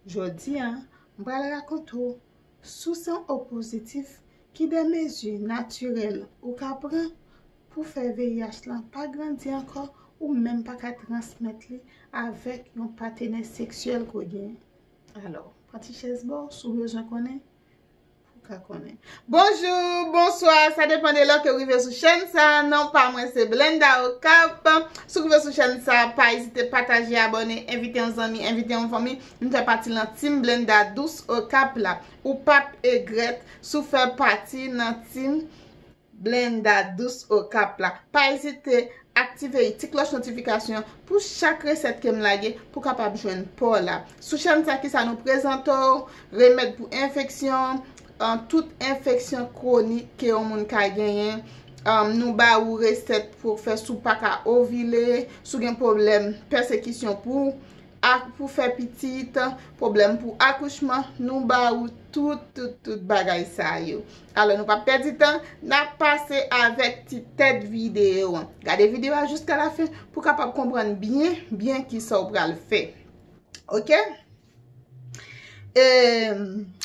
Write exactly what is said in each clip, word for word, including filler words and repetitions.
Jodi a, m pral rakonte w, si w se yon O pozitif, ki de mezi natirèl ou ka pran pou fè V I H lan pa grandi ankò, ou menm pa ka transmèt li avèk yon patenè seksyèl ke w genyen. Alò, pran ti chèz ba w, si w bezwen konnen, pou w ka konnen. Bonjou, bonswa, sa depann de lè ke w rive sou chèn sa. Non pa mwen se Blenda Okap. Si w rive sou chèn sa, pa ezite pataje, abòne, envite yon zanmi, envite yon fanmi. M fè pati nan Team Blenda Dous Okap la. Ou p ap egrèt si w fè pati nan Team Blenda Dous Okap la. Pa ezite aktive ti klòch notifikasyon pou chak resèt ke m lage pou w kapab jwenn pa w la. Sou chèn sa, kisa nou prezante w? Remèd pou enfeksyon, an, tout enfeksyon kwonik ke yon moun ka genyen. An, nou ba ou resèt pou fè si w pa ka ovile, si w gen pwoblèm pèsekisyon pou ak pou fè pitit, pwoblèm pou akouchman, nou ba ou tout, tout, tout bagay sa yo. Alò, nou p ap pèdi tan, n ap pase avèk ti tèt videyo an. Gade videyo a jiska lafen pou w kapab konprann byen, byen kisa w pral fè. Oke? E,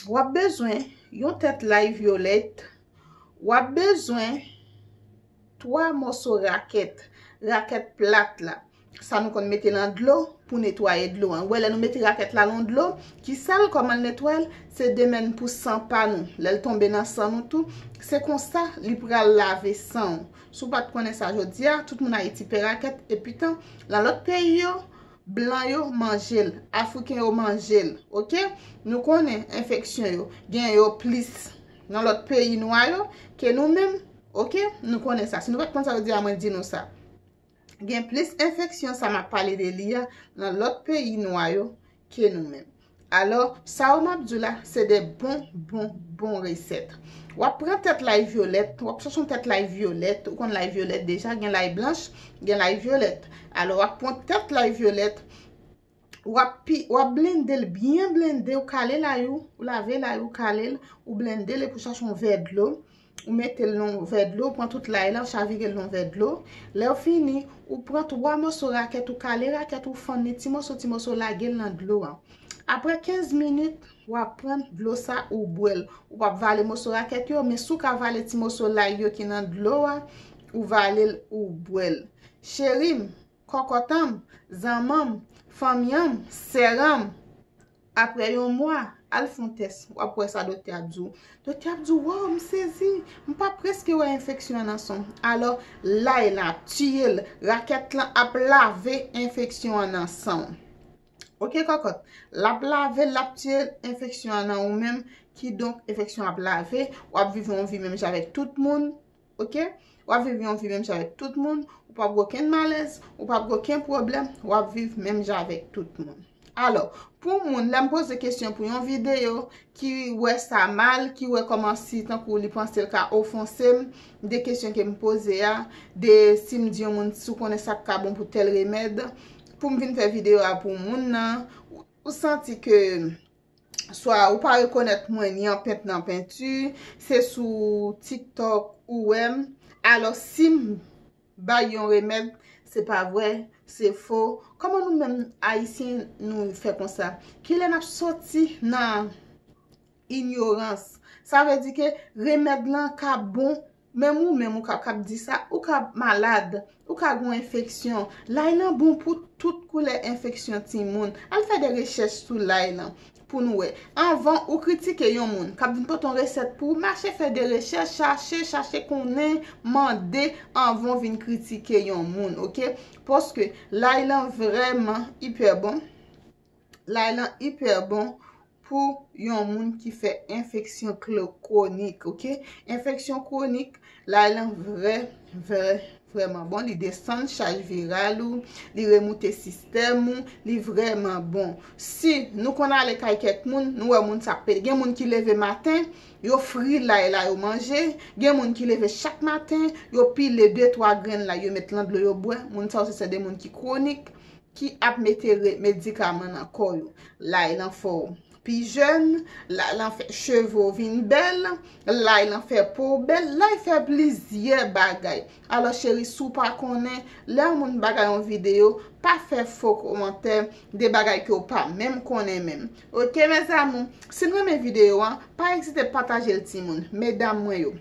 w ap bezwen yon tèt lay vyolèt, w ap bezwen twa moso rakèt, rakèt plat la. Sa nou konn mete lan dlo pou netwaye dlo an. Ou wè, lè nou mete rakèt la lan dlo, ki sal, kòman l netwaye l? Se de men n pou san pa nou. Lè l tonbe nan san nou tou, se konsa li pral lave san w. Si w pa t konnen sa jodi a, tout moun Ayiti pè rakèt, epitan, lan lòt peyi yo, blan yo manje l, afriken yo manje l, oke? Nou konnen enfeksyon yo, gen yo plis nan lòt peyi nwa yo ke nou menm, oke? Nou konnen sa. Si nou pa t konn sa jodi a, mwen di nou sa. Gen plis enfeksyon sa m ap pale de li a nan lòt peyi nwa yo ke nou menm. Alò, sa yo m ap di w la, se de bon, bon, bon resèt. W ap pran tèt lay vyolèt, w ap chèche yon tèt lay vyolèt, ou konn lay vyolèt deja, gen lay blanch, gen lay vyolèt. Alò, w ap pran tèt lay vyolèt, w ap pi, w ap blende l byen blende, ou kale lay ou, ou lave lay ou, kale l, ou blende l, epi w chèche yon vè dlo, ou mete l nan yon vè dlo, ou pran tout lay la, ou chavire l nan yon vè dlo. Lè w fini, ou pran twa moso rakèt, ou kale rakèt, ou fann li ti moso, ti moso, lage l nan dlo a. Apre kenz minit, w ap pran dlo sa, ou bwè l. Ou p ap vale moso rakèt yo, men si w ka vale ti moso lay yo ki nan dlo a, ou vale l, ou bwè l. Cheri m, kòkòt an m, zanman m, fanmi an m, sè an m, apre yon mwa, al fè yon tès, w ap wè sa doktè ap di w. Doktè ap di w, waw, m sezi, m pa prèske wè enfeksyon an nan san m. Alò, lay la ap tiye l, rakèt lan ap lave enfeksyon an nan san w. Oke, kòkòt, l ap lave, l ap tiye enfeksyon an nan ou menm, kidonk enfeksyon ap lave, w ap viv yon vi menm jan avèk tout moun, oke? W ap viv yon vi menm jan avèk tout moun, ou p ap gen okenn malèz, ou p ap gen okenn pwoblèm, w ap viv menm jan avèk tout moun. Alò, pou moun, lè m poze kesyon pou yon videyo, ki wè sa mal, ki wè kòmansi tankou li panse l ka ofanse m, de kesyon ke m poze a, de si m di yon moun si w konnen sa k ka bon pou tèl remèd, pou m vin fè videyo a pou moun nan, ou, ou santi ke swa ou pa rekonèt mwen ni an pent nan penti, se sou TikTok ou wè m. Alò, si m bay yon remèd, se pa vre, se fo. Kòman nou menm Ayisyen nou fè konsa? Kilè n ap soti nan inyorans? Sa vle di ke remèd lan ka bon, menm ou menm ou ka, k ap di sa, ou ka malad, ou ka gen enfeksyon. Lay lan bon pou tout koulè enfeksyon timoun. Al fè de rechèch sou lay lan pou nou wè. Anvan ou kritike yon moun k ap vin pote yon resèt pou ou, mache fè de rechèch, chache, chache konnen, mande anvan w vin kritike yon moun, oke? Paske lay lan vrèman ipè bon. Lay lan ipè bon pou yon moun ki fè enfeksyon klo-, kwonik, oke? Enfeksyon kwonik, lay lan vrè, vrè, vrèman bon. Li desann chaj viral ou, li remoute sistèm ou, li vrèman bon. Si nou konn ale kay kèk moun, nou wè moun sa ap pede. Gen moun ki leve maten, yo fri lay la, yo manje. Gen moun ki leve chak maten, yo pile de, twa grenn lay, yo met lan dlo, yo bwè. Moun sa yo se, se de moun ki kwonik, ki ap mete re-, medikaman nan kò yo. Lay lan fò w pi jèn, lay lan fè cheve w vin bèl, lay lan fè po w bèl, lay fè plizyè bagay. Alò cheri, si w pa konnen, lè yon moun pa gade yon videyo, pa fè fo kòmantè de bagay ke w pa menm konnen menm. Oke, mes amours, si n renmen videyo an, pa ezite pataje l timoun, medam mwen yo.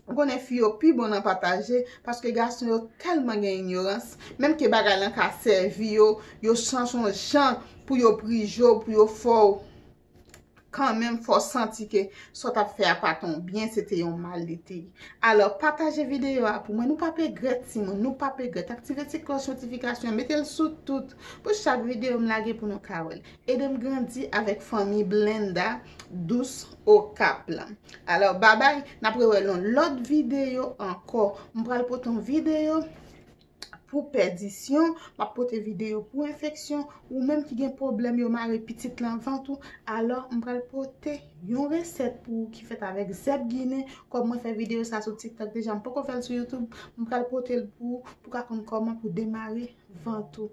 Ou konnen fi yo pi bon nan pataje, paske gason yo tèlman gen inyorans, menm ke bagay lan ka sèvi yo, yo chèche yon jan pou yo prije w, pou yo fè w kanmenm fè w santi ke sa w t ap fè a pa t yon byen, se te yon mal li te ye. Alò, pataje videyo a pou mwen. Nou p ap regrèt, timoun, nou p ap regrèt. Aktive ti klòch notifikasyon an, mete l sou tout, pou chak videyo m lage pou nou ka wè l. Ede m grandi avèk fanmi Blenda Dous Okap lan. Alò, babay, n ap rewè l yon lòt videyo ankò. M pral pote yon videyo pou pèdisyon, m ap pote videyo pou enfeksyon, ou menm ki gen pwoblèm yo mare pitit lan vant ou, alò m pral pote yon resèt pou ou ki fèt avèk zèb ginen, kòm mwen fè videyo sa sou TikTok deja, m poko fè l sou YouTube, m pral pote l pou ou, pou w ka konn kòman pou demare vant ou.